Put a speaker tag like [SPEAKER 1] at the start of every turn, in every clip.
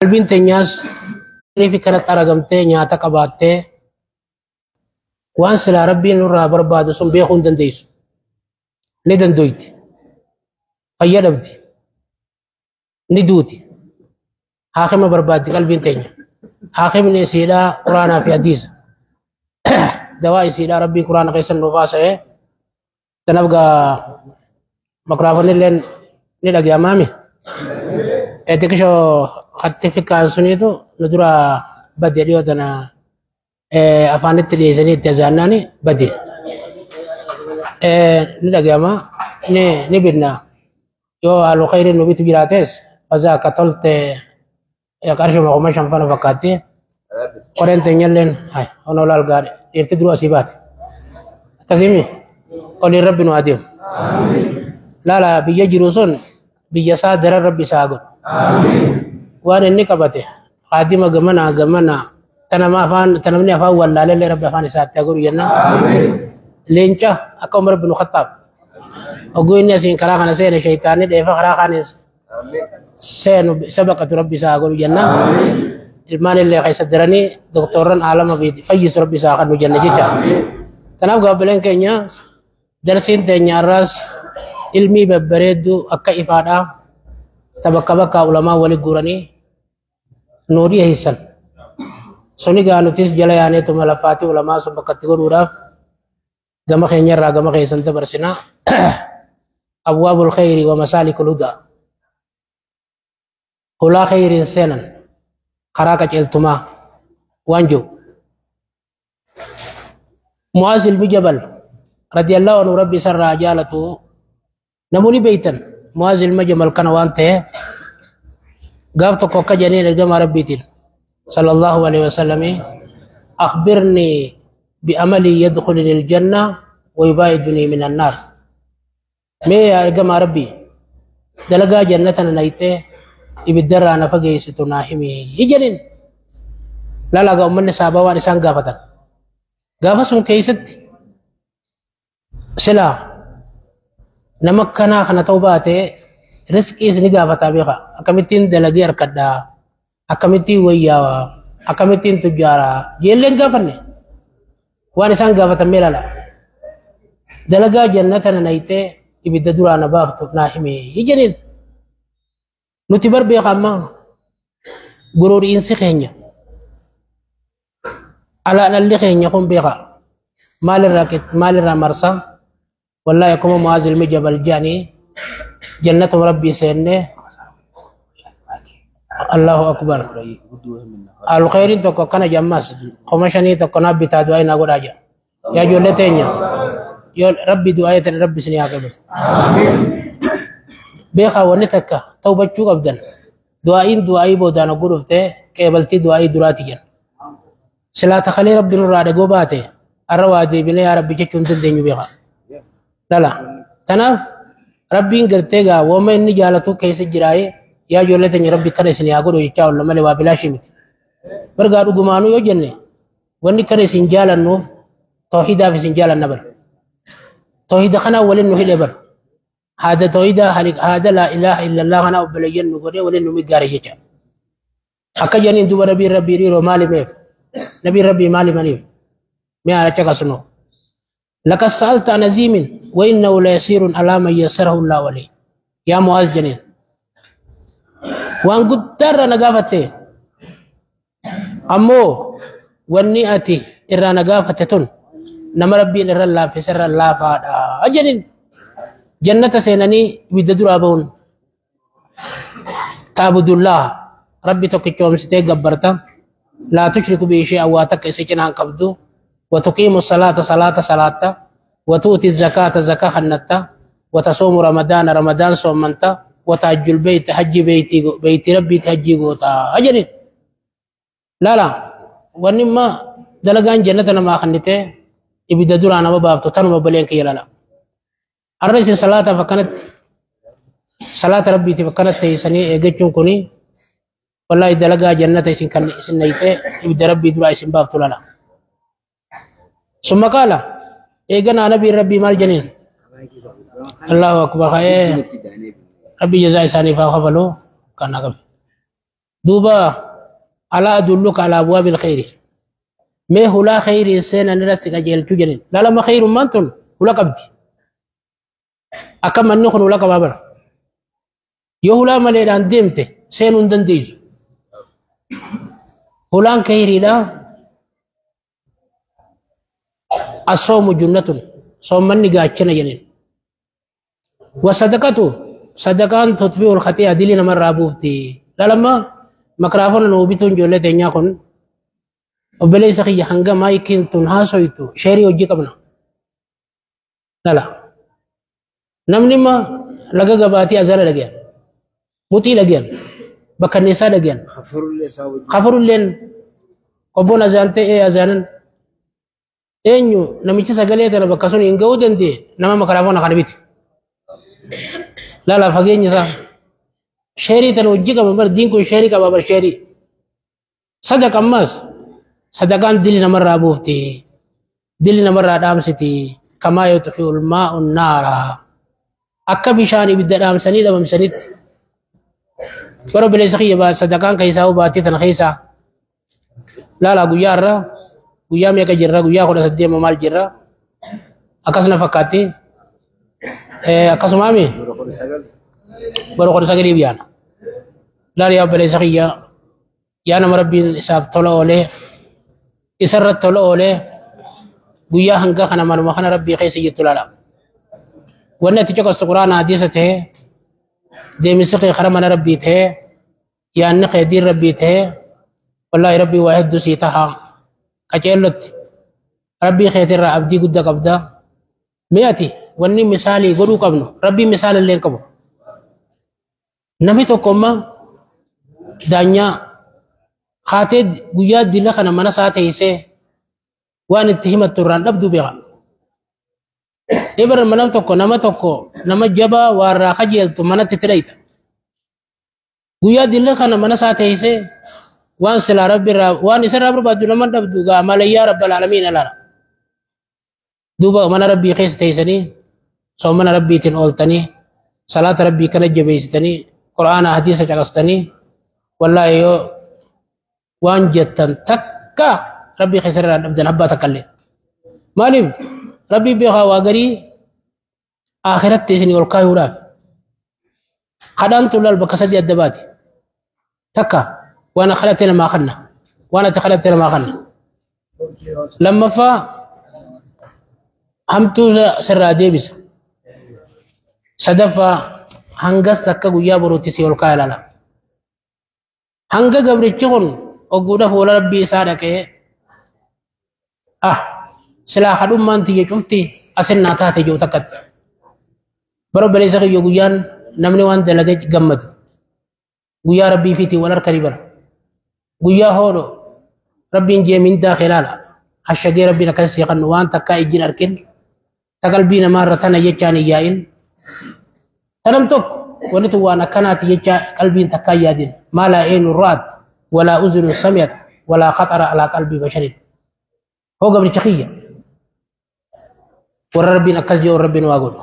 [SPEAKER 1] Qalbiin teenyaas fi kanatti aragamtee nyaata qabaattee waan silaa rabbiin nurraa barbaadu sun beekuu hin dandeessu. Ni dandoyti. Fayyadamti. Ni duuti. Haakima barbaaddi qalbiin teenya. Haakimni isiidhaa quraanaa fi hadiisa. Dawaa isiidhaa rabbiin quraana keessa nuuf haasa'ee. Kanaaf gaa makraafoonni illee ni dhaga'amaami. Xiqqishoo hatti fikkaan suniitu nu dura bade dhiyoo tana afaanitti dhiyeessanii itti azaannaani bade. Ni dhaga'ama ni binna yoo haaluu khayriin nu bitu jiraates fazaa akka tolte qarshuma 5,000 fana fakkaatti. Qoreen teenyalleen hay onoo laal gaadhe dhiirti duruu asii baate. Akkasimi oliin rabbi nu adeemu. Laala biyya jiru sun biyya isaa daran rabbi isaa godhu. Waan inni qabate haadima gamanaa gamanaa tanama afaan tanamni afaan wallaalellee rabbi afaan isaatti haa godhu jenna. Leenca akka Umar bin Khattaab. Oguu inni asiin karaa kana seene shayitaanni dheefa karaa kaanis seenu isa baqatu rabbi isaa haa godhu jenna. Ilmaan illee keessa daranii doktorran aalama fayyisu rabbi isaa haa kennu jenna jecha. Kanaaf gaabbileen keenya darsiin teenya irraas ilmii babbareedduu akka ifaadhaa ta bakka bakkaa ulamaa wali guuranii nuu dhiyeessan. Suni gaa nutis jala yaaneetuma lafaatii ulamaa sun bakkatti godhuudhaaf gama keenyarraa gama keessan dabarsina. Abwaabul khayri wa masaalikul hudaa. Hulaa khayriin seenan karaa qajeeltumaa waan jiru. Mu'aaz ilmi Jabal radiyallahu anhu rabbi isarraa jaalatu namoonni beeytan Mu'aaz ilma Jabal kana waan ta'e gaaf tokko akka jedhaniin ergamaa rabbiitiin sallallahu alaihi wasallam akhbirni bi'amali yadkhuluni aljanna wa yubaiduni min annar. Mee yaa ergamaa rabbii dalagaa jannata na nayxee ibiddarraa na fageessitu naa himi jedhaniin. Lalagaa uummanni saabaa waan isaan gaafatan. Gaafa sun keessatti silaa nama akkanaa kana ta'uu baate riskiis ni gaafataa beeka. Akkamittiin dalagee harkadhaa, akkamittiin wayyaawaa, akkamittiin tujjaaraa jeellee hin gaafanne. Waan isaan gaafatan mee ilaala. Dalagaa jannata na nayxee ibidda duraa na baaftu naa himi jedhaniin. Nuti bar beeka amma gururiinsi keenya alaalalli keenya kun beeka maalirraa marsa wallahi akkuma Mu'aaz ilmi Jabal jedhanii jannatuma rabbii seenne Allahu akbar. Alkhayriin tokko akkana jammas 5,000 tokko naaf bitaa du'aa naa godhaa jedha. Yaa ijoollee teenya yoo rabbi du'aa ta'e rabbi isin haa qabu. Beekaa wanni takka tawbachuu qabdan du'aa'iin du'aa'ii boodaan hogguu dhuftee qeebaltii du'aa'ii duraati jenna. Silaa takalee rabbi nurraa dhagoo baate har'a waa deebinee yaa rabbi jechuu hin dandeenyu beekaa. Lala tanaaf rabbiin gartee gaa wooma inni jaalatu keessa jiraayee yaa ijoollee teenya rabbi kana isin haa godhu jechaa oolla malee waa bilaashii miti. Bargaa dhugumaanuu yoo jenne wanni kana isin jaalannuuf tawhiidaaf isin jaalanna bara. Tawhiida kanaa waliin nu hidhe bara. Haada tawhiida haada laa ilaaha illallah kanaa obboleeyyan nu godhee waliin nu migaare jecha. Akka jedhaniin duuba nabiin rabbii dhiiroo maali meef? Nabiin rabbii maali maniif? Mee haala caqasnu. Laqad sa'alta an aziimin wa innahu la yasiirun alaa man yassarahu Allahu alayhi. Yaa Mu'aaz jedheen. Waan guddaa irraa na gaafatte. Ammoo wanni ati irraa na gaafatte tun nama rabbiin irra laaffise irra laafaadha jedheen. Jannata seenanii ibidda duraa bahuun ta'budullaha rabbi tokkichoomsitee gabbarta laa tushriku bihi shay'an waa takka isa cinaan qabdu wa tuqiimu salaata salaata salaatta wa tu'ti zakaata zakaa hannatta wa tasuumu ramadaana ramadaan soommanta wa tahajjul beeyta hajji beeyti rabbiitti hajjii goota jedheen. Laala wanni imma dalagaan jannata namaa kennitee ibidda duraa nama baaftu tanuma baleen kiyya lala. Har'a isin salaataaf akkanatti salaata rabbiitiif akkanatti teessanii eeggachuun kuni wallahi dalagaa jannata isin kan isin nayxee ibidda rabbii duraa isin baaftu lala. Summa qaala eeganaa nabiin rabbii maal jeniin? Allahu akbar. Rabbi jazaa isaaniif haa kafalu kan haa qabu. Duuba alaa adulluka alaa abwaabil khayri. Mee hulaa khayrii seenan irra si qajeelchuu jedhin. Laalama khayrummaan tun hula qabdi. Akka manni kun hula qabaa bara. Yoo hulaa maleedhaan deemte seenuu hin dandeessu. Hulaan khayriidha. Assoomu junnatun soommanni gaachana jedhin. Wasadaqatu sadaqaan tutfi'ul khati'a dilii namarraa buufti. Laalama makraafona nuu bituun ijoollee teenyaa kun obboleessa kiyya hanga maayikiin tun haasoytu sheerii hojii qabna. Lala. Namni ma laga gabaatii azala dhagayan. Muxii dhagayan. Bakkanneessaa dhagayan. Kafurulleen obboon azaan ta'ee azaanan eenyu namichi sagalee tana bakka sun hin ga'uu danda'e nama makraafona kana bite. Lala fageenyi isaa. Sheerii tana hojii qaba bar diin kun sheerii qaba bar sheerii. Sadaqa ammas sadaqaan dili namarraa buufti. Dili namarraa dhaamsiti. Kamaa yutfi'ul maa'u naara. Akka bishaan ibidda dhaamsanii dhabamsanitti. Bara obboleessa kiyya sadaqaan keessaa baattii tana keessaa. Laala guyyaa irra guyyaa meeqa jirra guyyaa 18 maal jirra akkasuma fakkaatti. Akkasumaami bara 19 biyyaana. Laala yaa obboleessa kiyya yaa nama rabbiin isaaf tola oolee isarratti tola oolee guyyaa hanga kana manuma kana rabbii keessa jirtu laala. Wanni ati caqastu quraana hadiisa ta'ee deemisi kee kara mana rabbii ta'ee yaanni kee diin rabbii ta'ee wallaahi rabbii waa hedduu sii tahaa qaceellotti rabbii keetirraa abdii guddaa qabda. Mee ati wanni misaalii godhuu qabnu rabbii misaala illee hin qabu. Namni tokko amma daanyaa haatee guyyaa dila kana mana isaa teessee waan itti himattu irraan dhabduu beeka. Ibra mana tokko nama tokko nama jabaa waarraa kajeeltu manatti itti dhayita. Guyyaa dila kana mana isaa teessee waan silaa rabbi irraa waan isarraa barbaaddu nama dhabdu gaa malayyaa rabbal aalamiin alaala. Duuba mana rabbii keessa teessanii soomana rabbiitiin ooltanii salaata rabbii kana jabeessitanii quraana hadiisa caqastanii wallaahi yoo waan jettan takka rabbii keessa irraa dhabdan abbaa takka illee. Maaliif rabbii beekaa waa garii akhiratti isinii ol kaayuudhaaf. Kadhaan tun laal bakka sadii adda baati. Takka waan kadhatte namaa kanna. Waan ati kadhatte namaa kanna. Lammaffaa hamtuu sirraa deebisa. Sadaffaa hangas akka guyyaa boruutti si ol kaaya laala. Hanga gabrichi kun ogguudha fuula rabbii isaa dhaqee ah silaa kadhummaan tiyya cufti asinnaa taate jiru takkatti. Bara obboleessa kiyya guyyaan namni waan dalage gammadu. Guyyaa rabbii fiitiin wal harkanii bara. Guyyaa hoodho rabbiin jee mindaa khilaala. Hashagee rabbiin akkas sii kannu waan takkaa ijjiin arkin. Ta qalbii namaarra tana jechaan hin yaa'in. Tanam tokko wanni tun waan akkanaati jecha qalbiin takkaa hin yaadin. Maa laa eenu ra'at walaa uzunu sami'at walaa khaxara alaa qalbii basharin. Hoo gabricha kiyya. Warra rabbiin akkas jedhu rabbiin waa godhu.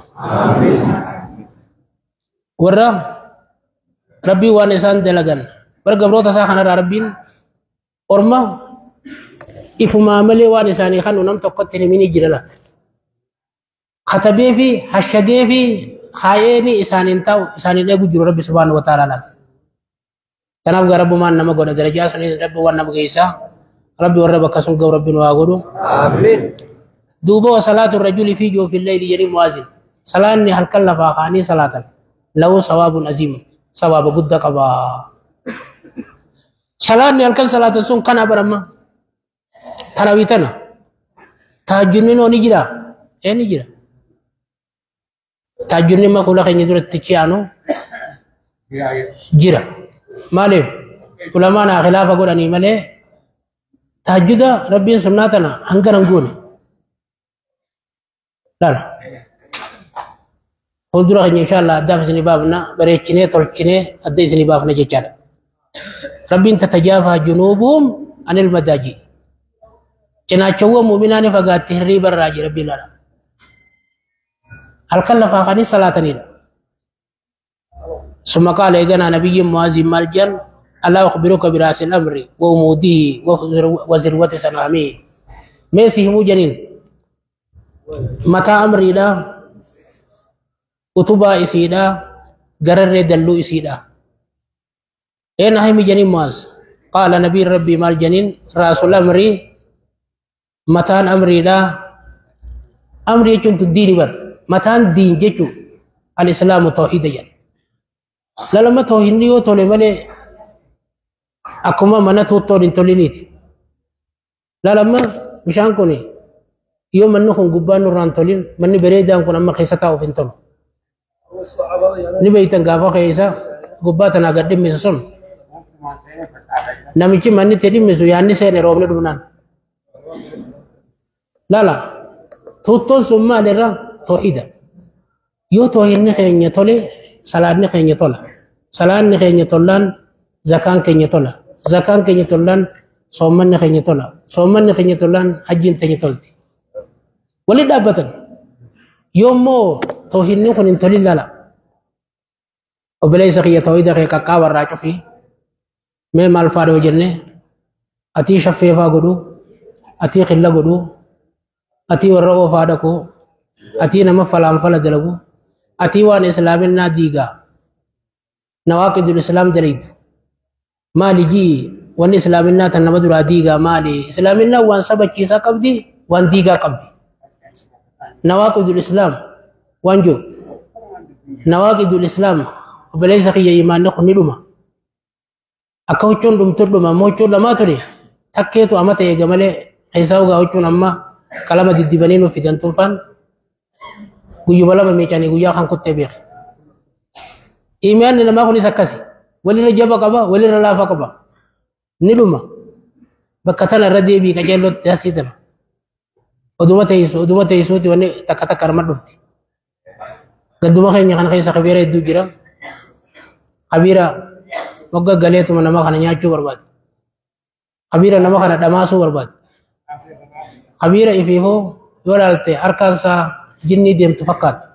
[SPEAKER 1] Warra rabbiin waan isaan dalagan. Warra gabroota isaa kanarraa rabbiin orma ifumaa malee waan isaanii kanu nam tokkotti hin himin jira laata. Katabee fi hashagee fi kaayeeni isaaniin ta'u isaaniin eegu jiru rabbi subhaanahu wa ta'ala laata. Kanaaf gaa rabbumaan nama godha darajaa suniin rabbi waan nama geessaa rabbi warra bakka sun ga'u rabbiin waa godhu. Duuba wa salaatu rajuli fi joofi leyli jedhii muwaazin. Salaanni halkan lafaa ka'anii salaatan. Lahu sawaabun aziim. Sawaaba guddaa qaba. Salaanni halkan salaatan sun kana baramma. Tarawii tana. Tahajjudni noo ni jira. Ee ni jira. Tahajjudni amma fuula keenya duratti ci'aanu jira. Maaliif? Ulamaan haa khilaafa godhanii malee tahajjuda rabbiin sunnaa tana hangana hin goone. Laala. Fuuldura keenya inshallah addaaf isinii baafna bareechinee tolchinee adda isinii baafna jechaadha. Rabbiin tatajaafaa junuubuhum anil madaaji. Cinaachawwan mu'minaa ni fagaatti hirriiba irraa jira rabbiin laala. Halkan lafaa kanii salaatanidha. Summa qaala eeganaa nabiyyiin Mu'aaziin maal jedhan ألا أخبرك برأس الأمر وأموده وذروة سنامه. ميسي همو جنين متى أمري لا utubaa isiidha gararree dalluu isiidha. Een himi janiin Mu'aaz? Qaala nabiin rabbii maal janiin? Raasul amrii mataan amriidha. Amrii jechuun tun diini bar. Mataan diin jechuun al-islaamu tawhiida jedha. Lalama tawhiidni yoo tole malee akkuma mana tuuttoon hin toliniiti. Lalama bishaan kun yoo manni kun gubbaan nurraa hin tolin manni bareedaan kun amma keessa taa'uuf hin tolu. Ni beeytan gaafa keessa gubbaa tanaa gad dhimmisu sun namichi manni itti dhimmisu yaanni seene roobni dhumnaan. Lala tuuttoon sun maalirra tawhiida. Yoo tawhiidni keenya tole salaanni keenya tola. Salaanni keenya tollaan zakaan keenya tola. Zakaan keenya tollaan soommanni keenya tola. Soommanni keenya tollaan hajjiin teenya tolti. Walitti dhaabbatan. Yoommoo tawhiidni kun hin tolin lala. Obboleessa kiyya tawhiida kee qaqqaaba irraa cufii mee maal faa yoo jenne atii shaffee faa godhuu, atii qilla godhuu, atii warra oofaa dhaquu, atii nama falaan fala dalagu, atii waan islaaminaa diigaa nawaaqidul islaam dalaydu maali jii wanni islaaminaa tan nama duraa diigaa maali? Islaaminaa waan sabachiisaa qabdi, waan diigaa qabdi. Nawaaqidul islaam waan jiru nawaaqidul islaam obboleessa kiyya imaanni kun ni dhuma. Akka huccuun dhumtu dhuma amma huccuun lamaa ture takkeetu amma ta'e eega malee keessaa ugaa huccuun amma qalama diddibanii nuuf fidan tunfaan guyyuma lama miicanii guyyaa kan kuttee beeka. Imaanni namaa kunis akkasi walirra jaba qaba walirra laafa qaba ni dhuma bakka tana irra deebii qajeellootti asii tana oduma teessu oduma teessuuti wanni takka takka arma dhufti. Gadduma keenya kana keessa kabiira hedduu jira. Kabiira mogga galeetuma nama kana nyaachuu barbaada. Kabiira nama kana dhamaasuu barbaada. Kabiira ifiifoo yoo ilaalte harkaan isaa jinnii deemtu fakkaata.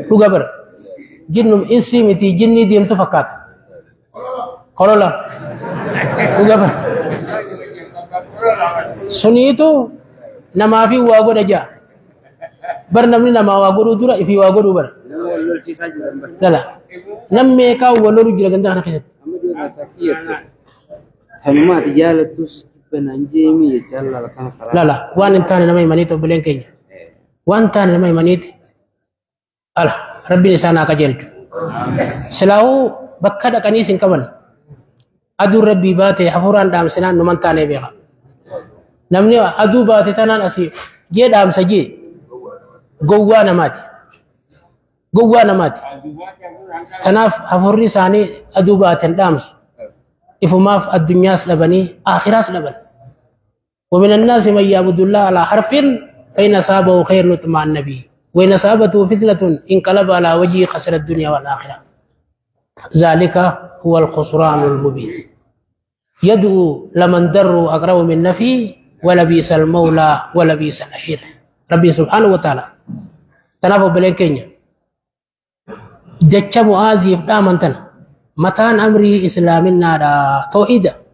[SPEAKER 1] Dhuga bara. Jinnum insii miti jinnii deemtu fakkaata. Kolola. Dhuga bara. Suniitu namaa fi waa godha ja'a. Bar namni namaa waa godhuu dura ifii waa godhuu bara. Lala. Nam meeqaa wal loluu jira ganda kana keessatti.
[SPEAKER 2] Kanumaati jaalattus banaan jeemii jechaa lala kana karaa.
[SPEAKER 1] Lala waan hin taane nama himaniiti obboleen keenya. Waan hin taane nama himaniiti. Ala rabbiin isaan haa qajeelchu. Silaahuu bakka dhaqaniis hin qaban. Aduun rabbii baate hafuuraan dhaamsinaan numan taanee beeka. Namni aduu baate tanaan asii jee dhaamsa jee gowwaa namaati. Gowwaa namaati. Tanaaf hafuurri isaanii aduu baateen dhaamsu. Ifumaaf addunyaas dhabanii aakhiraas dhaban. ومن الناس من يعبد الله على حرف فإن أصابه خير اطمأن به وإن أصابته فتنة انقلب على وجهه خسر الدنيا والآخرة ذلك هو الخسران المبين. يدعو لمن در أقرب من نفي ولبئس المولى ولبئس العشير. ربي سبحانه وتعالى تنافو بلين كينيا جتش معاذ دامنتن متان أمري إسلامنا دا توحيدا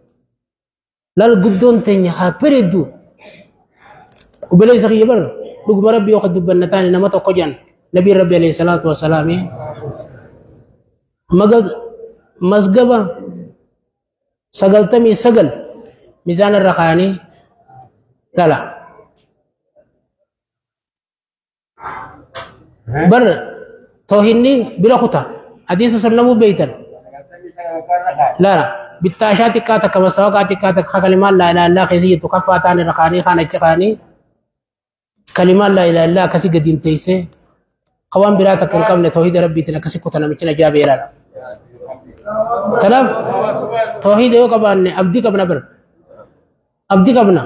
[SPEAKER 1] لالقدون تنيا هابردو وبليس خيبر لقم ربي يأخذ دبنتان نما تقجن نبي ربي عليه الصلاة والسلام مقد مزقبة سقلتمي سقل ميزان الرخاني لا لا بر توهيني بلا خطأ حديث سنمو بيتن لا لا بالتاشات كاتك وسواقات كاتك كلمات لا إله إلا خزي تكفى تاني رخاني خانة خاني كلمات لا إله إلا كسي قدين تيسي قوام براتك القمن توحيد ربي تنكسي كتنا مكنا جابي لا تلف توحيد يو قبان أبدي قبنا بر أبدي قبنا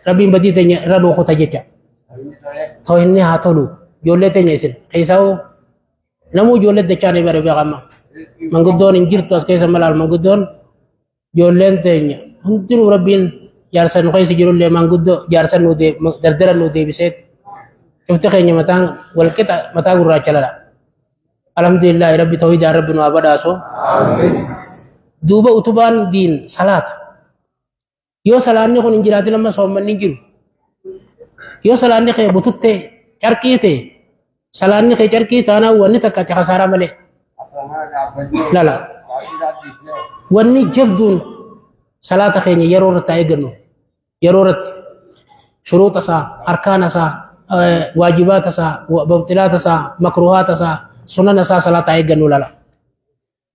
[SPEAKER 1] ربي بدي تني ردو خطا جتا توحيدني هاتولو جولة تني سن كيساو نمو جولة دچاني بر بيغما manguddoon hin jirtu as keessa malaal manguddoon ijoolleen teenya hundinuu rabbiin jaarsa nu keessa jirullee manguddoo jaarsa nu dardara nu deebiseet cufti keenya mataan walqixa mataa gurraacha lala. Alhamdulillahi rabbi tawhiidaan rabbi nu haa badhaasu. Duuba utubaan diin salaata. Yoo salaanni kun hin jiraatin amma soommanni hin jiru. Yoo salaanni kee bututte carqii ta'e salaanni kee carqii taanaan wanni takka ati khasaaraa malee. Lala. Wanni jabduun salaata keenya yeroo irratti haa eeggannu. Yeroo irratti shuruuxa isaa, arkaana isaa, waajibaata isaa, mubtilaata isaa, makruhaata isaa, sunana isaa salaata haa eeggannu lala.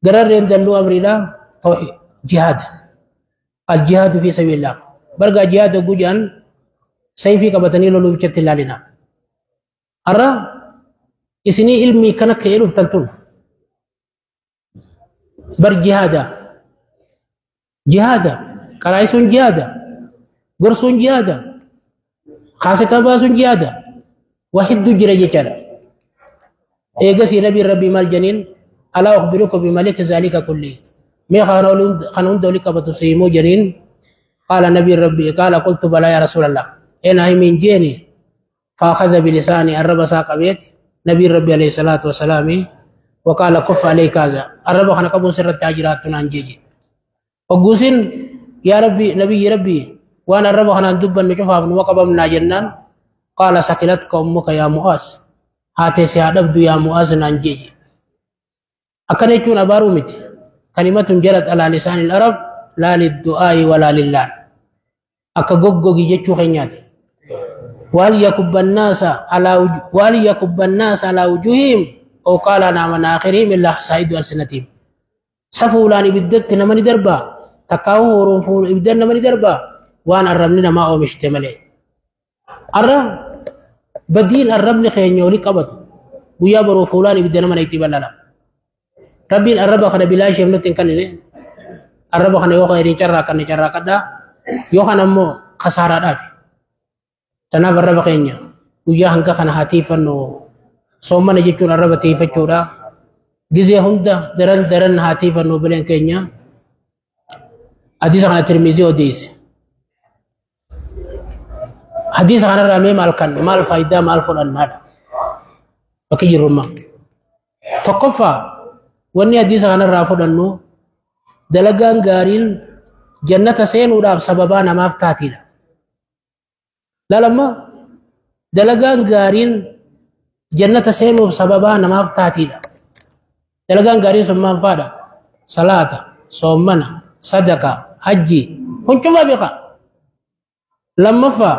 [SPEAKER 1] Gararreen dalluu amriidhaa tawxiid jihaada. Aljihaadu fi sabiilillah. Bargaa jihaada gujaan sayfii qabatanii loluu bichatti ilaalina. Har'a isinii ilmii kana ka'ee dhuftan tun bar jihaada. Jihaada. Qaraayisuun jihaada. Gorsuun jihaada. Kaasetaa baasuun jihaada. Waa hedduu jira jechaadha. Eegasii nabiin rabbii maal janiin alaa ukhbirukum bimaliki zaalika kulli. Mee kana hunda olii qabatu siimuu janiin qaala nabiin rabbii qaala qultu balaa yaa rasuulallah. Eenaa himiin jeeni فأخذ بلساني الرب ساق بيت نبي ربي عليه الصلاة والسلام وقال كف عليك هذا الرب خنا قبو سر التاجرات نانجيجي وقوسين يا ربي نبي ربي وانا الرب خنا دبا نشوفها من وقب من جنان قال سكلتك امك يا مؤاس هاتي سيادبدو يا مؤاس نانجيجي أكنيتون أبارومت كلمة جرت على لسان العرب لا للدعاء ولا لله أكا غوغوغي جيتشو خينياتي وليكب الناس على وجوههم أو قال أنا من آخرهم إلا حصائد ألسنتهم سفولان بدت نمني دربا تكاو هورون إبدان نمني دربا وأنا الرمني ما أو مشتملي أرى بدين الرمني خينيولي قبط ويا برو فولان إبدان من يتبلنا ربين الرب خنا بلا شيء نتن كنني الرب خنا يوخا يرين شرا كن شرا كدا يوخا نمو خسارة دافي. Tanaaf arraba keenya guyyaa hanga kana haa tiifannu soomana jechuun arraba tiifachuudha. Gizee hunda daran daran haa tiifannu bileen keenya. Hadiisa kana Tirmizii odeesse. Hadiisa kanarraa mee maal kan maal faayidaa maal fudhannaadha? Bakki jirrummaa. Tokkoffaa wanni hadiisa kanarraa fudhannu dalagaan gaariin jannata seenuudhaaf sababaa namaaf taatiidha. Lalama dalagaan gaariin jannata seenuuf sababaa namaaf taatiidha. Dalagaan gaariin sun maal faadha? Salaata, soomana, sadaqa, hajji, huncumaa beeka. Lammaffaa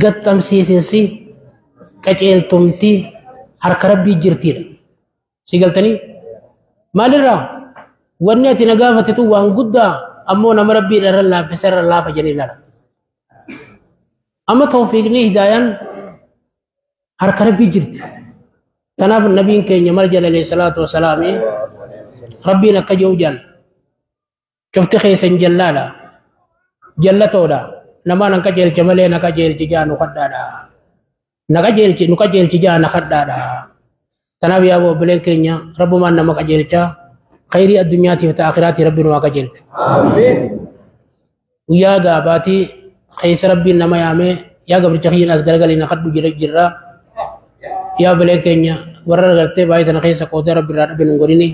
[SPEAKER 1] gaxxamsiisinsi qaceeltumti harka rabbii jirtiidha. Si galtanii? Maalirraa? Wanni ati na gaafatetu waan guddaa ammoo nama rabbii irra laaffisa irra laafa jedhee ilaala. Amma tawfiiqni hidaayaan harka rabbii jirti. Tanaaf nabiin keenya mal jala alayhi salaatu wasalaam rabbiin akka jiru jaan cufti keessan jallaadha jallatoodha namaan an qajeelche malee na qajeelchi jaa nu kadhaadha na qajeelchi nu qajeelchi jaa na kadhaadha. Tanaaf yaa obboleen keenya rabbumaan nama qajeelcha khayrii addunyaatiif ta akhiraatii rabbi nu haa qajeelchu. Guyyaa gaabaatii keessa rabbiin nama yaamee yaa gabricha kiyyan as garagalii na kadhu jira jirra. Yaa obboleen keenya warra gartee baay'ee sana keessa qooda rabbi irraa dhabe nu godhini.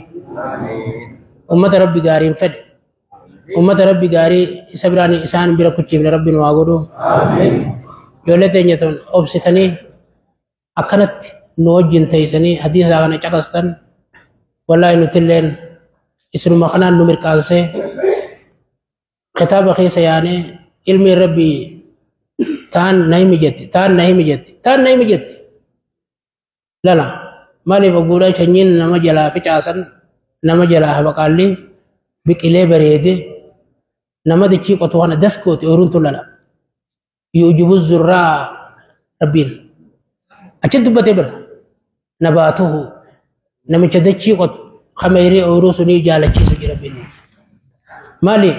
[SPEAKER 1] Ummata rabbi gaariin fedhe ummata rabbi gaarii isa biraan isaan bira kuchiifne rabbi nu haa godhu. Ijoollee teenya tun obsitanii akkanatti nu wajjin teessanii hadiisa kana caqastan wallaahi nutilleen isinuma kanaan nu mirqaansee kitaaba keessa yaanee ilmi rabbii taan na himi jetti taan na himi jetti taan na himi jetti. Lala maaliif ogguudhaa sanyiin nama jalaa ficaasan nama jalaa habaqaalli biqilee bareede nama dachii qotu kana daskooti ooyiruun tun lala. Yuujibu zurraa rabbiin achi dubbatee bira nabaatuhu namicha dachii qotu kameerii ooyiruu sunii jaalachiisu jira rabbiin. Maali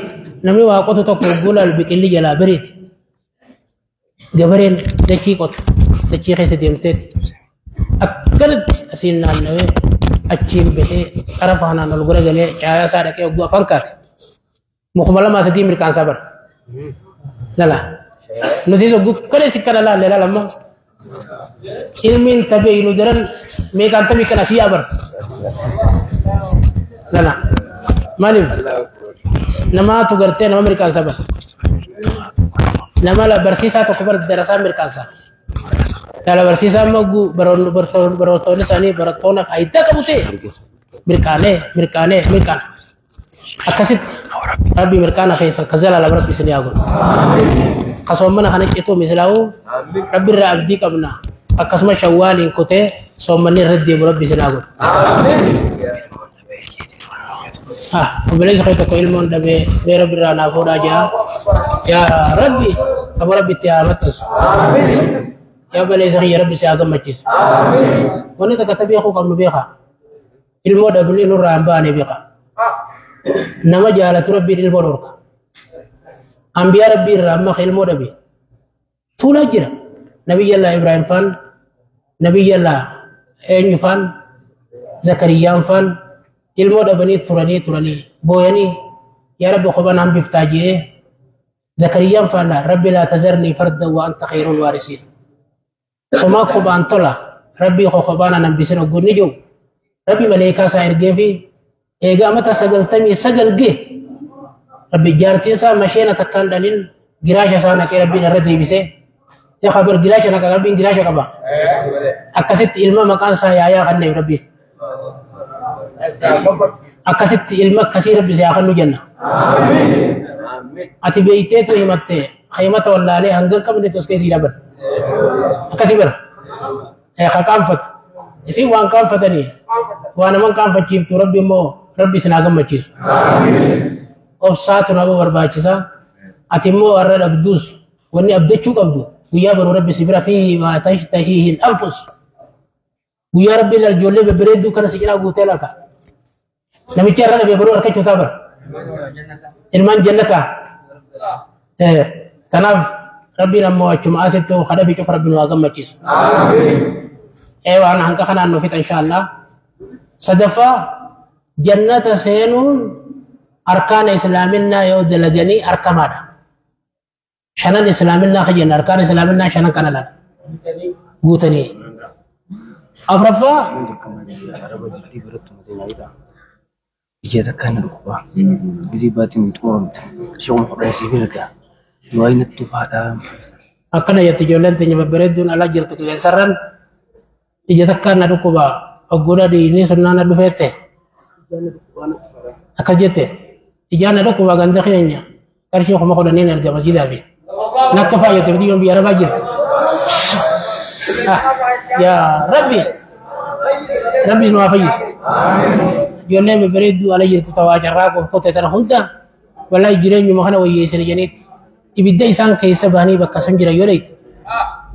[SPEAKER 1] namni waa qotu tokko ogguu laalu biqilli jalaa bareede gabareen dachii qotu dachii keessa deemteeti akkanatti asiin naannawee achiin bahee xarafa kanaan ol garagalee caayaa isaa dhaqee ogguu afaan kaate mukuma lamaa sadii mirqaansaa bara. Lala nuti ogguu kana si kana laalle laalamma ilmiin tabee nu daran meeqaan tamii kana asii yaa bara. Lala Maaliif namaatu gartee nama mirkaansa bara nama barsiisaa tokko bara darasaa mirkaansa dhala barsiisaa immoo barattoonni isaanii barattoota faayidaa qabu ta'e mirkaanee mirkaanee mirkaana akkasitti rabbi mirkaana keessa ka zalaalama rabbi isin haa godhu kasoommana kana cituu mislaa'u rabbi irraa abdii qabna akkasuma shawwaaliin kutee soommanni irra deemu rabbi isin haa godhu. Obboleessi kee tokko ilmoon dhabee mee rabbi irraa naa fuudhaa jira. Yaa rabbi abu rabbi itti haa maxxansu. Yaa obboleessa kiyya rabbi si haa gammachiisu. Wanni takka ta beekuu qabnu beekaa. Ilmoo dhabnee nurraa hin baane beekaa. Nama jaalatu rabbiin ilmoo dhorka. Ambiyaa rabbii irraa amma ilmoo dhabe. Tuulaa jira. Nabiyyallaa Ibraahim faan, Nabiyyallaa eenyu faan, Zakariyyaan faan ilmoo dhabanii turanii turanii booyanii yaa rabbi kophaan hambiftaa jee Zakariyyaan faan laa rabbi laa tazarnii farda wa anta khayrul waarisiin. Somaa kophaan tola rabbii koo kophaan an hambisin oggoonni jiru rabbi maleekaa isaa ergee fi eegaa mata 99 gee rabbi jaartiin isaa masheena takkaan dhalin giraasha isaa naqee rabbiin irra deebisee yaa kabar giraasha naqa rabbiin giraasha qaba akkasitti ilma maqaan isaa yaayaa kanneef rabbiin akkasitti ilma akkasii rabbi si haa kennu jenna ati beeyteetu himatte himata wallaalee hanga hin qabne tos keessii dhaban akkasii bara ka qaanfatu isin waan qaanfatanii waan naman qaanfachiiftu rabbi immoo rabbi isin haa gammachiisu obsaatu nama barbaachisa ati immoo warra dhabduus wanni abdachuu qabdu guyyaa baruu rabbi si bira fi maa tashtahiihi anfus guyyaa rabbi ijoollee babbareedduu kana si cinaa guutee laata namicha irra dhabee baruu harkachuu taa bara ilmaan jannataa tanaaf rabbiin ammoo achuma asitti kadhabii cufa rabbi nu haa gammachiisu waan hanqa kanaan nu fixa inshaallah sadaffaa jannata seenuun arkaana islaaminaa yoo dalaganii arkamaadha shanan islaaminaa ka jenna arkaana islaaminaa shanan kana lala guutanii afraffaa
[SPEAKER 2] Ija takkaan na dhukkuba. Gisee baatiin xumuramte. Qarshii 10,000 siif erga. Du'aa natti tufaadha.
[SPEAKER 1] Akkana jetti ijoolleen teenya babbareedduun ala jirtu qilleensarran ija takkaan na dhukkuba ogguudha dhiigni sunnaa na dhufeette akka jette ijaan na dhukkuba ganda keenya qarshii 10,000 erga masjidaafi natti tufaa jette bitiyyoon biyya arabaa jirti. Yaa rabbi rabbi nu haa fayyisu. Ijoolleen babbareedduu ala jirtu tawaa carraa qof kotte tana hunda wallahi jireenyuma kana wayyeessani jeniitti ibidda isaan keessa bahanii bakka san jiran yoo dheeyte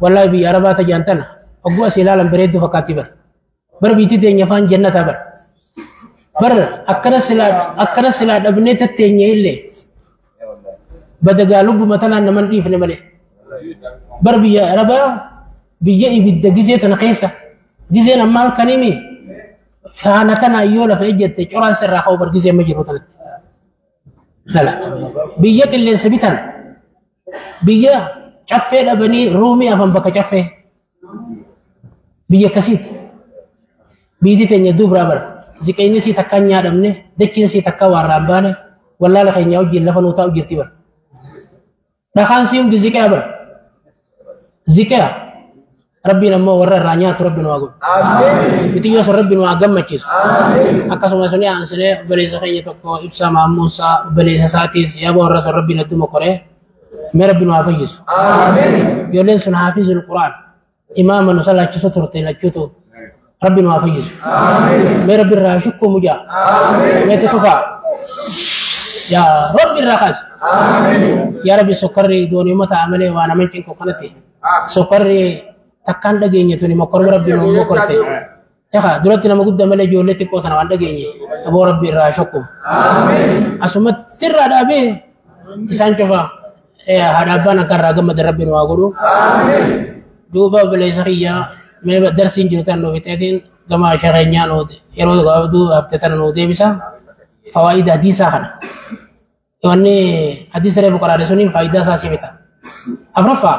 [SPEAKER 1] wallahi biyya arabaa tajaan tana hogguu as ilaalan bareedduu fakkaatti bara bara biitti teenya afaan jannataa bara bara akkana silaa dhabnee tatteenye illee badagaa lubbuma tanaan naman dhiifne malee bara biyya arabaa biyya ibidda gizee tana keessa gizeen amma halkanimi faana tana yoo lafa ejjette coraan sirraa ka'u bar gizee amma jiru tanatti lala biyya qilleensa bitan biyya caffee dhabanii ruumii afan bakka caffee biyya akkasiiti biyyi teenya dubraa bara ziqeenyi sii takka hin nyaadhamne dachiin sii takka waarraa hin baane wallaala keenya wajjin lafa nuu taa'u jirti bara dhakaan sii hundi ziqaa bara ziqaa rabbiin ammoo warra irraa nyaatu rabbi nu haa godhu bitiyyoo sun rabbi nu haa gammachiisu akkasuma suni aansinee obboleessa keenya tokko ibsaa maammuusaa obboleessa isaatiis yaaba warra sun rabbiin adduma koree mee rabbi nu haa fayyisu ijoolleen sun haafizul quraan imaama nu salaachisu turte lachuutu rabbi nu haa fayyisu mee rabbi irraa shukkuu mujaa mee tutufaa yaa rabbi irraa kaasi yaa rabbi sukkarri doonii ta'a malee waa naman cinqu kanatti sukkarri takkaan dhageenye tuni mokkorma rabbi nu mokkorte ekaa duratti nama guddaa malee ijoollee xiqqoo tana waan dhageenye aboo rabbi irraa shukku asumatti irraa dhaabee isaan cufa haadha abbaan akka irraa gammadan rabbi nu haa godhu duuba obboleessa kiyyaa mee darsiin jiru tan nu fixeetiin gama shareenyaa nu yeroo gabaabduu hafte tana nu deebisa fawaa'ida hadiisaa kana wanni hadiisa reefu qaraare suniin faayidaa isaa si fita afraffaa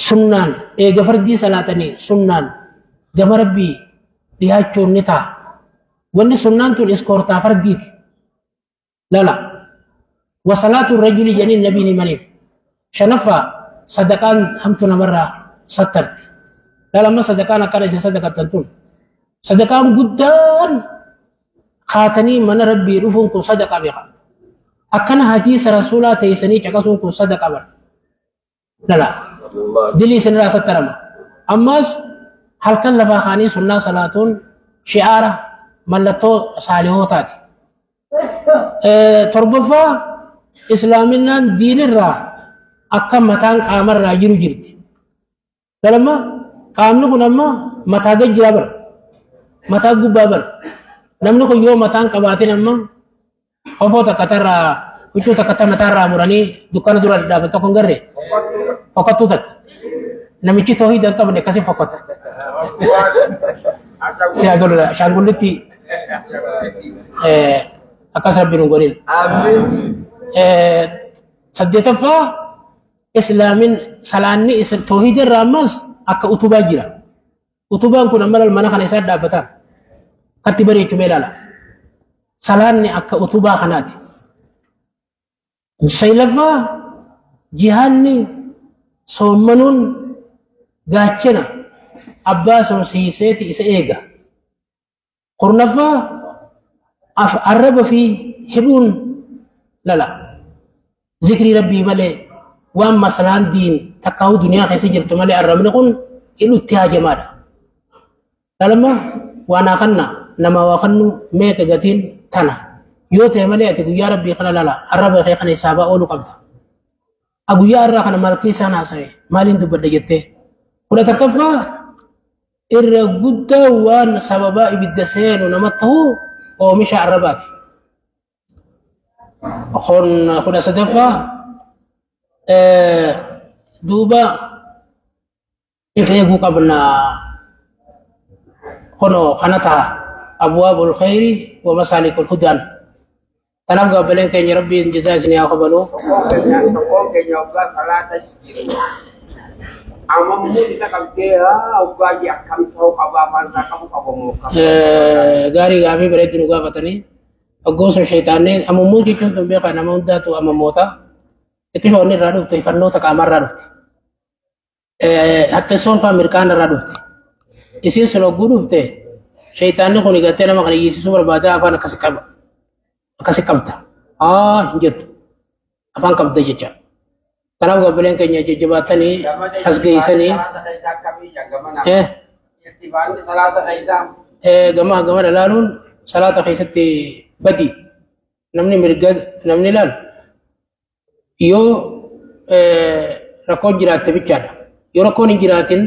[SPEAKER 1] sunnaan eega fardii salaatanii sunnaan gama rabbii dhihaachuun ni ta'a wanni sunnaan tun iskoortaa fardiiti Lala. Wasalaatu rajuli jedhaniin nabiin himaniif. Shanaffaa sadaqaan hamtu namarraa sattarti. Lala amma sadaqaan akkana isin sadaqattan tun. Sadaqaan guddaan kaatanii mana rabbii dhufuun kun sadaqaa beeka. Akkana hadiisa rasuulaa teessanii caqasuun kun sadaqaa bara. Lala. Dilii isinirraa sattarama. Ammas halkan lafaa kaanii sunnaa salaatuun shi'aara mallattoo saalihootaati. Torbaffaa islaaminaan diinirraa akka mataan qaamarraa jiru jirti. Lamma qaamni kun amma mataa gad jira bara. Mataa gubbaa bara. Namni kun yoo mataan qabaatin amma kofoo takka tarraa huccuu takka ta mataarraa muranii dukkana dura dhaaban tokko hin garree fokkattuu takka. Namichi toohida hin qabne akkasii fokkata. Si agarudha shaangullitti akkas rabbiin hin godhin. Saddeetaffaa islaamin salaanni toohida irraa ammas akka utubaa jira. Utubaan kun amma mana kana isaa dhaabbataan katti bareechumee ilaala. Salaanni akka utubaa kanaati. Saglaffaa jihaanni soommanuun gaachana abbaa soomsiiseeti isa eega. Kurnaffaa arraba fi hidhuun lala. Zikrii rabbii malee waan masalaan diin takkaa'uu duniyaa keessa jirtu malee arrabni kun hidhutti haajamaadha. Lalama waan haa kanna nama waa kannu meeqa gatiin tana. Yoo ta'e malee ati guyyaa rabbii kana lala arraba kee kana hisaabaa ooluu qabda. Guyyaa irraa kana maal keessaan haasa'e maaliin dubbadha jettee. 11ffaa irra guddaa waan sababaa ibidda seenu nama ta'u oomisha arrabaati. 13ffaa duuba if eeguu qabna. Kunoo kana ta'a abwaabul khayri wa masaalikul hudaan. Tanaaf gaabbileen keenya rabbiin jazaa isinii haa kafalu.
[SPEAKER 3] Tokkoon keenya waggaa salaata jiru. Amammuun isa qabdee waggaa ji'a akkam ta'uu qaba afaan isaa qabu qabamoo qaba.
[SPEAKER 1] Gaarii gaafii bareedduu nu gaafatanii hoggoo sun sheexaannee amammuu jechuun sun beekaa nama hundaatu amammoota xiqqishoo inni irraa dhufte fannoota qaamarraa dhufte. Hatteessoon fa'aa mirqaan irraa dhufte. Isiin sun hogguu dhufte sheexaanni kun gartee nama kana hiisisuu barbaada afaan akkasi qaba. Akkasi qabda. Haa hin jettu. Afaan qabda jecha. Kanaaf gaabbileen keenya jajjabaatanii as geessanii gamaa gamana ilaaluun salaata keessatti badi. Namni mirga namni ilaalu yoo rakkoon jiraatte bichaadha. Yoo rakkoon hin jiraatin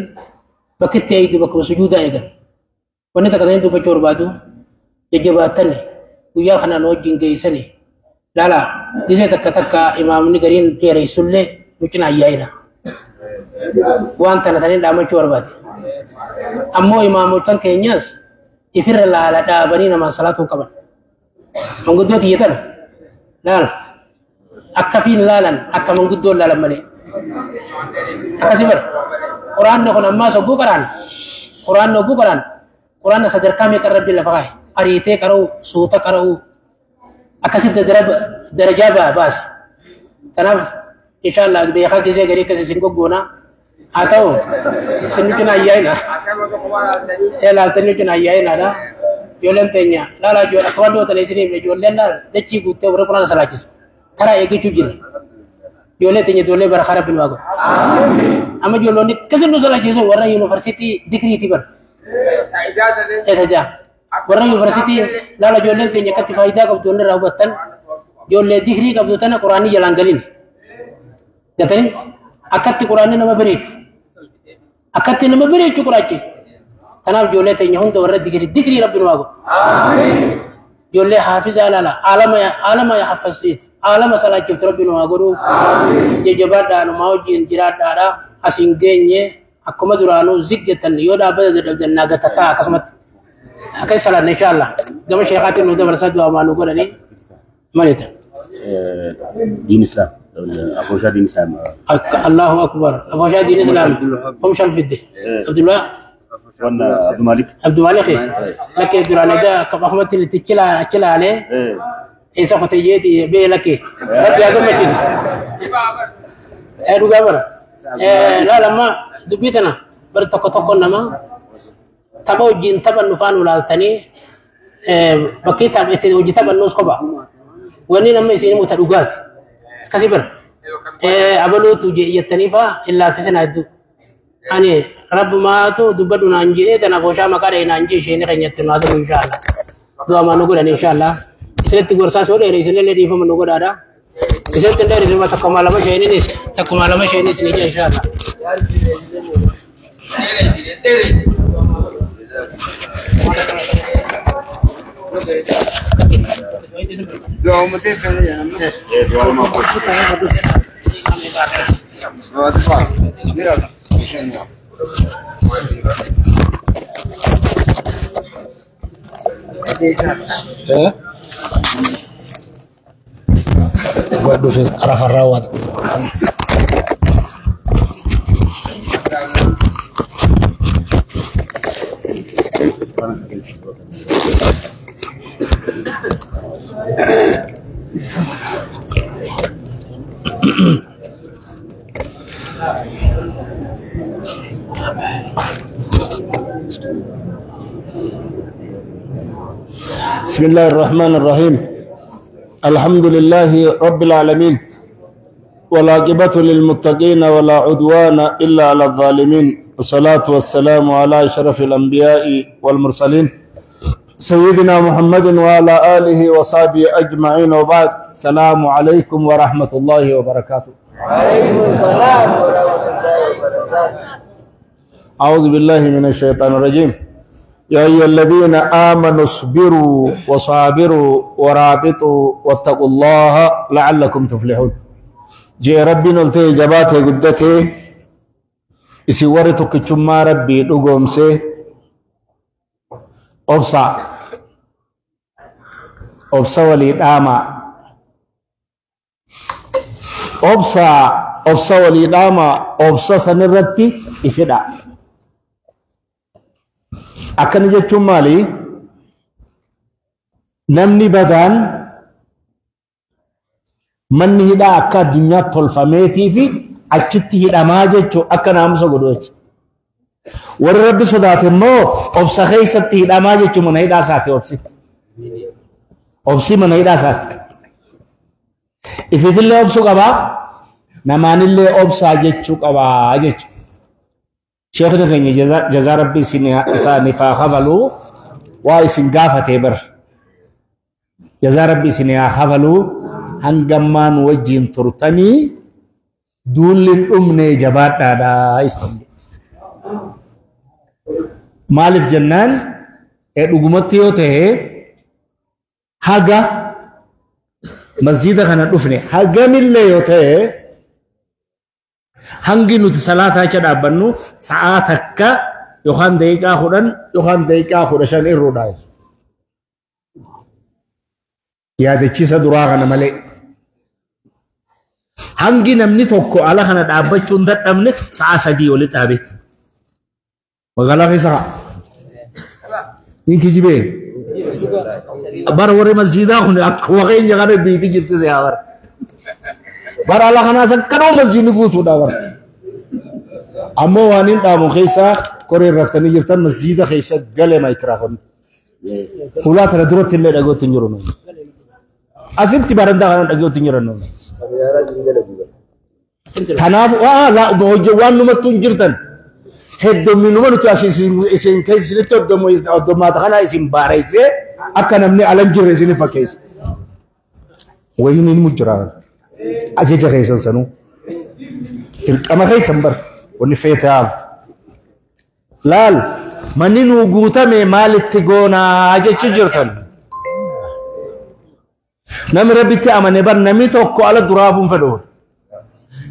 [SPEAKER 1] bakki itti eegdu bakka sujuudaa eegan. Wanni takka ta'in dubbachuu barbaadu jajjabaatanii guyyaa kanaan wajjin geessanii laala gisee takka takka imaamni gariin dheeressullee nu cinaa ayyaa'ina. Waan tana taniin dhaamachuu barbaade. Ammoo imaamotan keenyas ifirra laala dhaabanii namaan salaatuu qaban. Manguddoo tiyya tana laala akka fiin laalan akka manguddoon laalan malee. Akkasii bara quraanni kun ammaas hogguu qaraan quraanni hogguu qaraan quraanna sadarkaa meeqa rabbi lafa kaa'e ariitee qara'u suuta qara'u akkasitti darajaa baasa. Kanaaf inshallah beekaa gisee garii akkasii isin goggoona haa ta'u isin nu cinaa ayyaa'ina. Laaltanii nu cinaa ayyaa'inaadha. Ijoolleen teenya laalaa ijoollee akka waan dhiyootan isiniif ijoolleen laal dachii guuttee warra quraana salaachisu. Karaa eeggachuu jira. Ijoollee teenya ijoollee bara karaa rabbiin waa godhu. Amma ijoolloonni akkasii nu salaachisu warra yuunivarsiitii digiriitii bara. Eessa warra yuunivarsiitii laala ijoolleen teenya akkatti faayidaa qabdu inni irraa hubattan ijoollee digirii qabdu tana quraanii jalaan galin. Gatanii akkatti quraanni nama bareechu. Akkatti nama bareechu quraachi. Kanaaf ijoollee teenya hunda warra digirii digirii rabbiin waa godhu. Ijoollee haafizaa laala aalama haffasiiti aalama salaachiftu rabbiin waa godhu. Jajjabaadhaa numaa wajjin jiraadhaadha asiin geenye akkuma duraanuu ziggetan yoo dhaabbata dadhabdan naagatataa akkasumatti. Akkas salaanna inshallah. Gama sheekaatiin nu dabarsaa du'aa maa nu godhanii malita.
[SPEAKER 4] Diin Islam. Afooshaa Diin Islam.
[SPEAKER 1] Allahu akbar. Afooshaa Diin Islam. Kumshan fidde. Abdullah.
[SPEAKER 4] Wanna Abdul Malik.
[SPEAKER 1] Abdul Malik. Lakkee duraan egaa akka ahumatti itti achilaalee Eessa qotee jeeti beelake rabbi haa gammachiisu. Dhugaa bara. Laal amma dubbii tana bari tokko tokko nama tapha wajjin taphannu faan ulaaltanii bakki itti hojii taphannus kopha. Wanni nama isin himu ta dhugaati. Akkasii bara. Abaluutu jettanii faa hin laaffisina hedduu. Ani rabbumaatu dubbadhu naan jedhee tana gooshaa maqaa dhahee naan jee isheen keenyatti nu haa ta'u inshaallah. Du'a maa nu godhan inshaallah. Isinitti gorsaa soo dheere isinillee dhiifama nu godhaadha. Isinitti hin dheere takkuma lama sheeninis takkuma lama sheenis ni jee inshaallah. Waduh, arah rawat.
[SPEAKER 5] بسم الله الرحمن الرحيم. الحمد لله رب العالمين والعاقبة للمتقين ولا عدوان إلا على الظالمين، والصلاة والسلام على أشرف الأنبياء والمرسلين سيدنا محمد وعلى آله وصحبه أجمعين، وبعد. السلام عليكم ورحمة الله وبركاته.
[SPEAKER 3] وعليكم السلام ورحمة الله وبركاته.
[SPEAKER 5] أعوذ بالله من الشيطان الرجيم. يا أيها الذين آمنوا اصبروا وصابروا ورابطوا واتقوا الله لعلكم تفلحون. جي ربي نلتي جباته قدته إسي ورتك كما ربي لقومسي أبصى أبصى ولي الآما أبصى أبصى ولي الآما أبصى سنرتي إفدا. Akkana jechuun maali? Namni badaan manni hidhaa akka addunyaatti tolfameetii fi achitti hidhamaa jechuun akka naamusa godhu jechuudha. Warri rabbi sodaate immoo obsa keessatti hidhamaa jechuun mana hidhaa isaati obsi. Obsi mana hidhaa isaati. Ifiifillee obsuu qabaa, namaanillee obsaa jechuu qabaa jechuudha. Sheekhni keenya jazaa rabbi isaaniif haa kafaluu waa isin gaafatee bar. Jazaa rabbi isin haa kafaluu hangammaan wajjin turtanii duulli hin dhumne jabaadhaadha isin. Maaliif jennaan dhugumatti yoo ta'e haga masjida kana dhufne hagamillee yoo ta'e hangi nuti salaataa achi dhaabbannu sa'aa takka yookaan daqiiqaa 10 yookaan daqiiqaa 15 irruudha. Yaadachiisa duraa kana malee. Hangi namni tokko ala kana dhaabbachuun dadhabne sa'aa 3 olitti dhaabe. Magaalaa keessa ni kijibee. Bara warri masjidaa kun akkuma keenya kana biitii jirti si'a bara. Bara ala kanaa sakkanoo masjidni guutuudha bara. Ammoo waan hin dhaamu keessaa koreen raftanii jirtan masjida keessa galee maayikiraafoonni. Hulaa tana duratti illee dhagootti hin jiru. Asitti barandaa kana dhagootti hin jiran. Kanaaf waan numattuu hin jirtan hedduminuma nuti as isin keessatti hoddommaata kana isin baareessee akka namni ala hin jirre isin fakkeessu. Wayiin hin mujjiraa. Ajaja keessan sanuu dirqama keessan bar wanni feetaaf laal manni nuu guutame maalitti goonaa jechuu jirtan. Namni rabbitti amane bar namni tokko ala duraafuun fedhu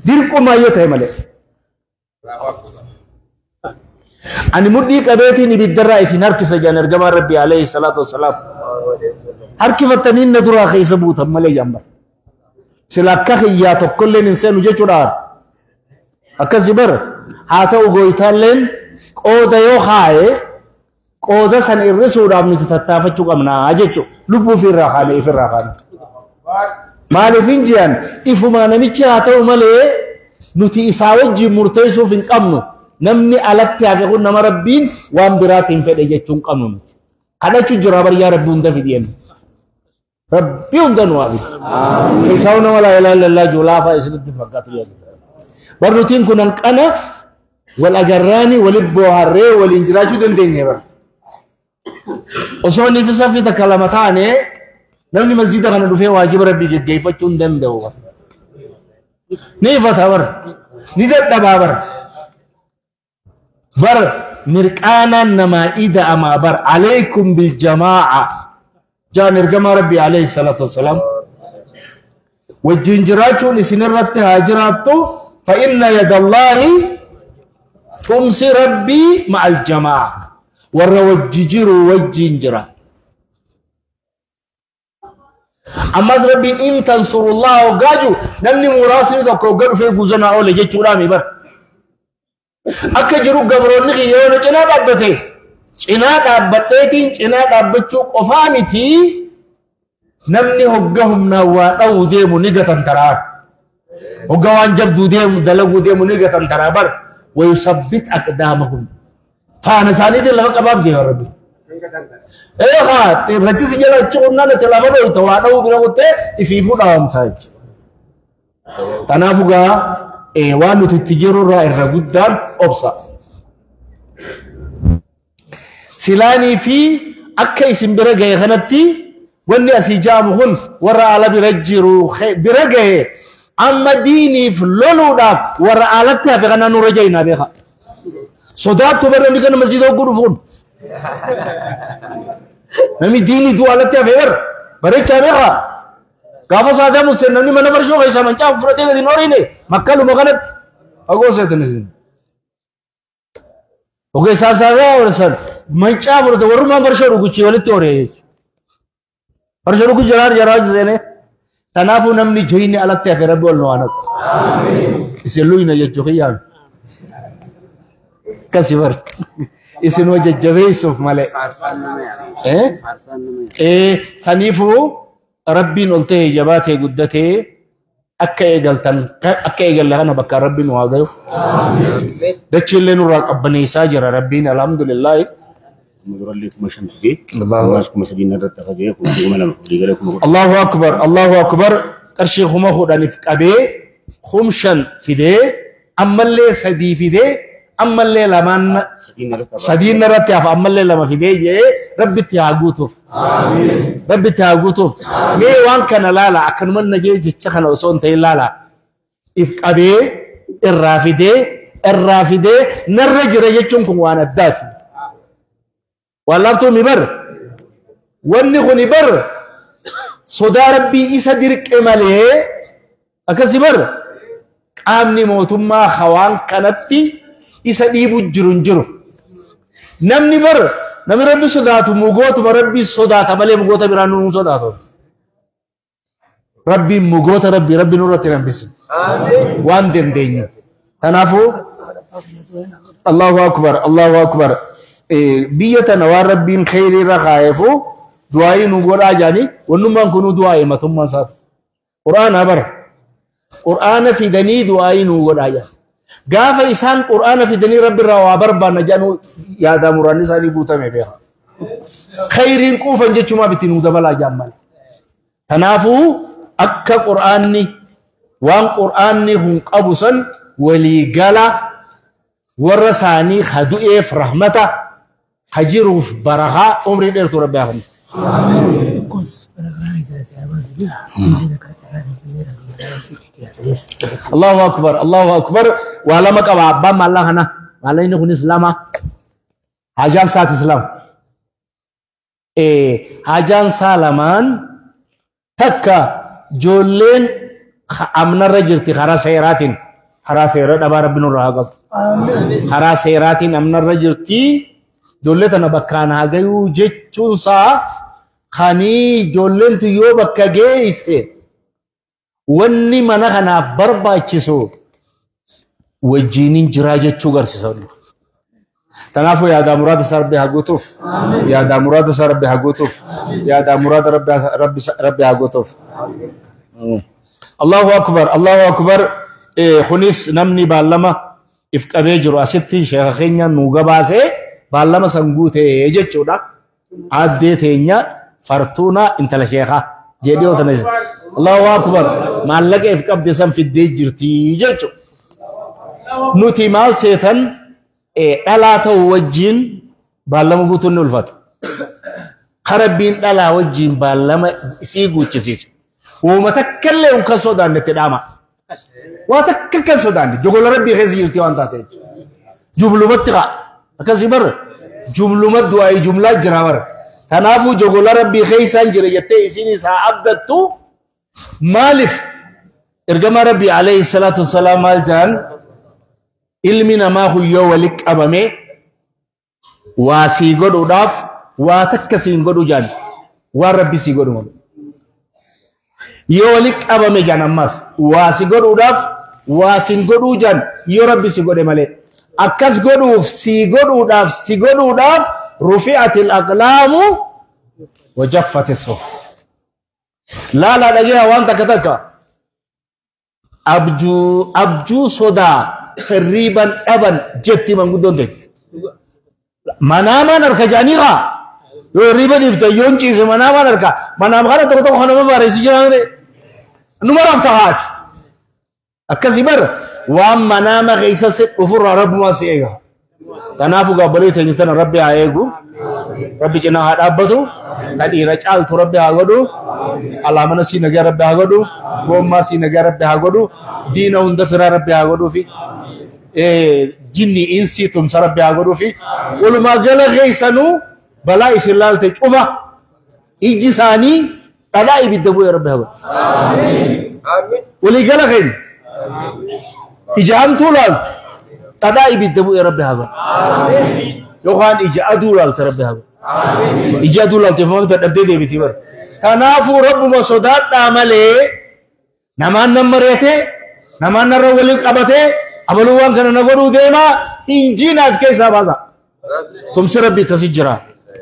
[SPEAKER 5] dirqumaa yoo ta'e malee. Ani mudhii qabeetiin ibiddarraa isin harkisa jedhan ergamaan rabbi alayhi salaatu wassalaam. Harkifattanii na duraa keessa buutan malee jedhan bar. Sila akka xiyyaa tokkolleen hin seenu jechuudha. Akkasi bar haa ta'u gooyitaalleen qooda yoo kaaye qooda san hir'isuudhaaf nuti tattaafachuu qabnaa jechuudha. Lubbuu ofirraa kaane ifirraa kaane. Maaliif hin jiran ifumaa namichi haa ta'u malee nuti isaa wajjin murteessuuf hin qabnu. Namni alatti hafe kun nama rabbiin waan biraatiin fedhe jechuun qabnu nuti. Kadhachuu jira baryaa rabbi hunda fideen. Rabbi hunda nu haa fidu. Keessaa nama laa ilaaha illallah juulaafaa isinitti fakkaatu jedhu. Barnutiin kun hanqana wal agarraani waliin booharree waliin jiraachuu dandeenye bara. Osoo inni fi saffi takka lama taane namni masjida kana dhufee waajiba rabbii geggeeffachuu hin danda'u. Ni ifata bara. Ni dadhabaa bara. Bar mirqaanaan namaa ida'amaa bar alaykum biljamaa'a jaan ergamaa rabbii alayhi salaatu wassalaam wajjin jiraachuun isinirratti haa jiraattu fa inna yadallaahi tumsi rabbii ma'al jamaa'a warra wajji jiru wajjin jira. Ammas rabbiin in tansurullaha hoggaa jiru namni muraasni tokko hoggaa dhufee guuzanaa oole jechuudhaami bar. Akka jiru gabroonni kiyya yoo cinaa dhaabbate cinaa dhaabbadheetiin cinaa dhaabbachuu qofaa miti namni hogga humnaan waa dha'uu deemu ni gatantaraa. Hogga waan jabduu deemu dalaguu deemu ni gatantaraa bar wayusabbit aqdaamahum. Faana isaaniitiin lafa qabaaf jee rabbi. Eegaa rachisi jala achi qunnaan itti lafa dhoyta waa dha'uu bira kuttee ifiifuu dhaamtaa jechuudha. Kanaafuu gaa waan nuti itti jirru irraa irra guddaan obsa. Silaanii fi akka isin bira gahe kanatti wanni asii jaamu kun warra ala bira jiru bira gahe amma diiniif loluudhaaf warra alatti hafe kana nurra jahinaa beeka. Sodaattu bara namni kana masjida hogguu dhufu kun. Namni diinii du'a alatti hafe bara bareechaa beeka. Gaafa saadaa museen namni mana barshoo keessaa mancaa fudhatee gadi hin horiine makkaluma kanatti fagoo seetan isin. Ogeessaa saadaa warsan mancaa fudhate warrumaan barshoo dhuguchii walitti horee jechuudha. Barshoo dhugu jaraa jaraa seenee. Kanaafuu namni jayinni alatti hafe rabbi ol nu haa naqu. Isin luyna jechuu kiyyaan. Akkasi bar. Isin hojii jajjabeessuuf malee. Saniifuu rabbiin ol ta'e jabaatee guddatee akka eegaltan akka eegalla kana bakka rabbiin waa gayu. Dachiillee nurraa qabbaneessaa jira rabbiin alhamdulillaahi. Allahu akbar Allahu akbar qarshii 10,000 qabee 5,000 fidee ammallee 3 fidee ammallee lamaan sadiin irratti hafa ammallee 2 fidee jee rabbitti haa guutuuf. Rabbitti haa guutuuf. Mee waan kana laala akkanuma nagee jecha kana osoo hin ta'in laala. If qabee irraa fidee narra jira jechuun kun waan addaati. Waan laaftuu mi bar. Wanni kun bar sodaa rabbii isa dirqe malee akkasi bar qaamni mootummaa hawaan kanatti isa dhiibu jiru hin jiru. Namni bar namni rabbi sodaatu mugootuma rabbi sodaata malee mugoota biraan nu sodaatu. Rabbiin mugoota rabbi nurratti hambise. Waan dandeenyu. Kanaafuu Allahu akbar Allahu akbar biyya tana waan rabbiin kheyrii irra kaayeefu du'aayii nu godhaa jedhanii wannummaan kunuu du'aayii matummaan isaati. Qur'aana bara. Qur'aana fidanii du'aayii nu godhaa jedhan. Gaafa isaan qur'aana fidanii rabbi irraa waa barbaanna jedhanu yaada muraanni isaanii guutame beeka. Kheyriin quufan jechumaaf itti nu dabalaa jedhan malee. Kanaafuu akka qur'aanni waan qur'aanni hun qabu san walii gala warra isaanii hadu'eef rahmata hajiruuf barakaa umrii dheertuu rabbi haa kennu. Allahu akbar Allahu akbar waa lama qaba abbaan maallaa kana maallaqni kunis lama hajaan isaatis lama. Hajaan isaa lamaan takka ijoolleen amnarra jirti karaa seeraatiin karaa seera dhabaa rabbi nurraa haa qabu. Karaa seeraatiin amnarra jirti ijoollee tana bakkaan haa gayuu jechuunsaa kanii ijoolleen tu yoo bakka geesse wanni mana kanaaf barbaachisu wajjiniin jiraa jechuu garsiisa. Kanaafuu yaadaa muraada isaa Rabbi haa guutuuf. Yaadaa muraada isaa Rabbi haa guutuuf. Yaadaa muraada Rabbi haa guutuuf. Allahu akbar, Allahu akbar. Kunis namni baallama if qabee jiru asitti sheeka keenya nu gabaasee baallama san guutee jechuudha. Aaddee teenya Fartuuna intala sheekaa jedhee yoo tana. Allahu akbar. Maallaqa if qabde san fiddee jirti jechuudha. Nuti maal seetan dhalaa ta'uu wajjin baallama guutuun ni ulfaata. Karabbiin dhalaa wajjin baallama isii guuchisiise. Uuma takka illee kan sodaanne itti dhaama. Waa takka kan sodaanne jogola rabbii keessa jirti waan taate jechuudha. Jublumatti ka'a. Akkasii barra. Jubluma du'aayi jumlaa jira bara. Kanaafuu jogola rabbii keessaan jira jettee isiin isaa abdattu maaliif ergama rabbii alayhi salaatu wassalaam maal jedhan ilmi namaa huyyoo walitti qabame waa sii godhuudhaaf waa takka siin godhu jedhan waan rabbi sii godhu malee. Yoo walitti qabame jedhan ammas waa si godhuudhaaf waa siin godhuu jedhan yoo rabbi si godhe malee. Akkas godhuuf sii godhuudhaaf si godhuudhaaf rufi'atil aqlaamu wajaffati suhuf. Laalaa dhageeyaa waan takka takka abjuu sodaa hirriiban dhaban jetti manguddoon ta'e. Manaamaan harka jedhanii haa yoo hirriiba dhiiftan yoo hin ciise manaamaan harka manaam kana tokko tokko kanama bareessi jiraan numa rafta haati. Akkasii bar waan manaama keessa si dhufurraa rabbumaa si eega. Kanaafuu gaabbolee teenya tana rabbi haa eegu. Rabbi cinaa haa dhaabbatu. Ka dhiira caaltu rabbi haa godhu. Alaamana sii nagaa rabbi haa godhu. Goommaa sii nagaa rabbi haa godhu. Diina hunda firaa rabbi haa godhuufi. Jinni insii tumsa rabbi haa godhuufi. Walumaa gala keessanuu balaa isin laalte cufa. Ijji isaanii dhadhaa ibidda bu'ee rabbi haa godhu. Walii gala keenya. Ija hamtuu laaltu dhadhaa ibidda bu'ee rabbi haa godhu. Yookaan ija aduu laalte rabbi haa godhu. Ija aduu laalte ifama dadhabdee deebitii bara. Kanaafuu rabbuma sodaadhaa malee namaan nan mari'atee namaan narra waliin qabatee abaluu waan kana na godhuu deemaa injiinaaf keessaa baasa. Tumsi rabbi akkasii jira.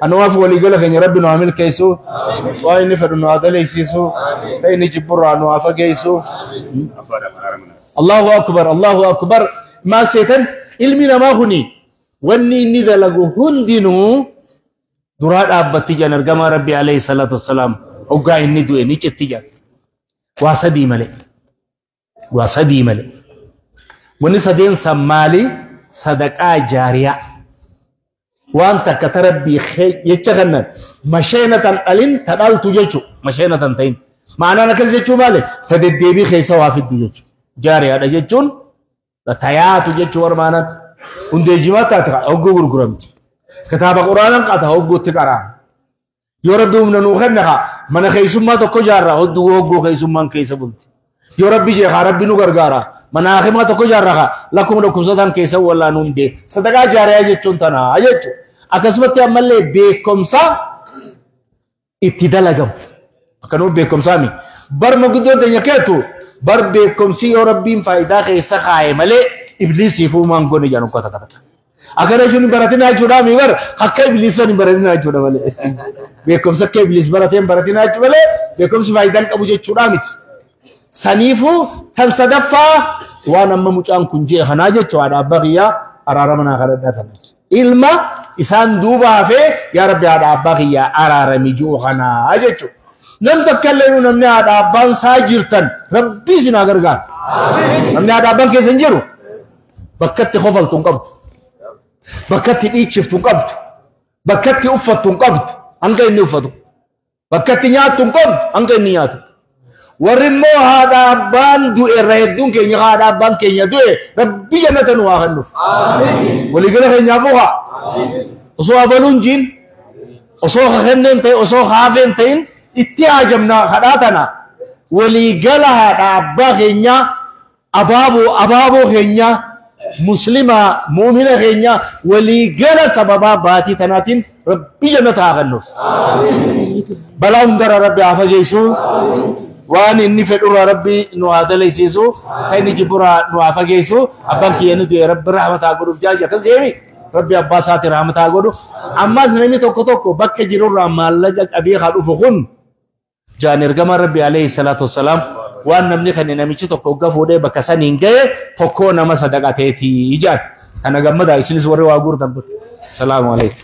[SPEAKER 5] Anumaaf waliigala keenya rabbi nu haa milkeessu. Waan inni fedhu nu haa daleessisu. Ta'e inni jibburraa nu haa fageessu. Allahu akbar, Allahu akbar. Maal seetan ilmi namaa kuni wanni inni dalagu hundinuu duraa dhaabbatti jedhan ergamaa rabbi alayhi salaatu wassalaam hoggaa inni du'e ni citti jedhan. Waa sadii malee. Waa sadii malee. Wanni sadeen san maali? Sadaqaa jaariyaa. Waan takka ta rabbii jecha kannan masheena tan dhalin ta dhaltu jechuudha. Masheena tan ta'in. Ma'anaan akkas jechuu maali? Ta deddeebii keessa waa fiddu jechuudha. Jaariyaadha jechuun tayaatu jechuu warmaanaan. Hundee jimaa taate hogguu gurguramti. Kitaaba quraanaan qaata hogguutti qaraa. Yoo rabbi humna nuu kenne haa mana keessummaa tokko jaarraa hodduu hogguu keessummaan keessa bulti. Yoo rabbi jee haa rabbi nu gargaara. Mana hakimaa tokko jaarraa haa lakkuma dhukkubsataan keessa wallaan hundee. Sadaqaa jaariyaa jechuun tanaa jechuudha. Akkasumatti ammallee beekumsa itti dalagamu. Akkanuma beekumsaami. Bar maguddoon teenya keetu bar beekumsi yoo rabbiin faayidaa keessa kaa'e malee ibliisiif uumaan goone jedhan uffata kana. Akkana jechuun baratinaa jechuudha mi bar akka ibliisan hin baratinaa jechuudha malee. Beekumsa akka ibliis barateen baratinaa jechuudha malee beekumsi faayidaan qabu jechuudha miti. Saniifuu tan sadaffaa waan amma mucaan kun jee kanaa jechuudha abbaa kiyyaa araarama naa kadhadhaa tan. Ilma isaan duuba hafee yaa rabbi haadha abbaa kiyyaa araarami ji'u kanaa jechuudha. Nam takka illee namni haadha abbaan isaa jirtan rabbi isin haa gargaaru. Namni haadha abbaan keessa hin jiru bakkatti kofaltu hin qabdu. Bakkatti dhiichiftu hin qabdu. Bakkatti uffattu hin qabdu hanga inni uffatu. Bakkatti nyaattu hin qabdu hanga inni nyaatu. Warri immoo haadha abbaan du'e irra hedduun keenya haadha abbaan keenya du'e rabbi jannata nu haa kennuuf. Waliigala keenyaaf haa. Osoo abaluun jiin osoo kenneen ta'e osoo haafeen ta'in itti haajamna kadhaa tana waliigala haadha abbaa keenyaa abaaboo keenyaa muslima muumina keenya waliigala sababaa baatii tanaatiin rabbi jannata haa kennuuf. Balaa hundarraa rabbi haa fageessu. Waan inni fedhurraa rabbi nu haa daleysiisu. Kan inni jibburraa nu haa fageessu. Abbaan kiyya nu du'e rabbi rahmata haa godhuuf jaaji akkas jeemi. Rabbi abbaa isaati rahmataa godhu. Ammas namni tokko tokko bakka jirurraa maallaqa qabee haa dhufu kun jaan ergama Rabbi alayhi salaatu wassalaam waan namni kan namichi tokko hogga fuudhee bakka saniin gahe tokkoo nama sadaqateetii jaan. Kana gammadaa isinis warri waa guurtan. Salaamu alaikum.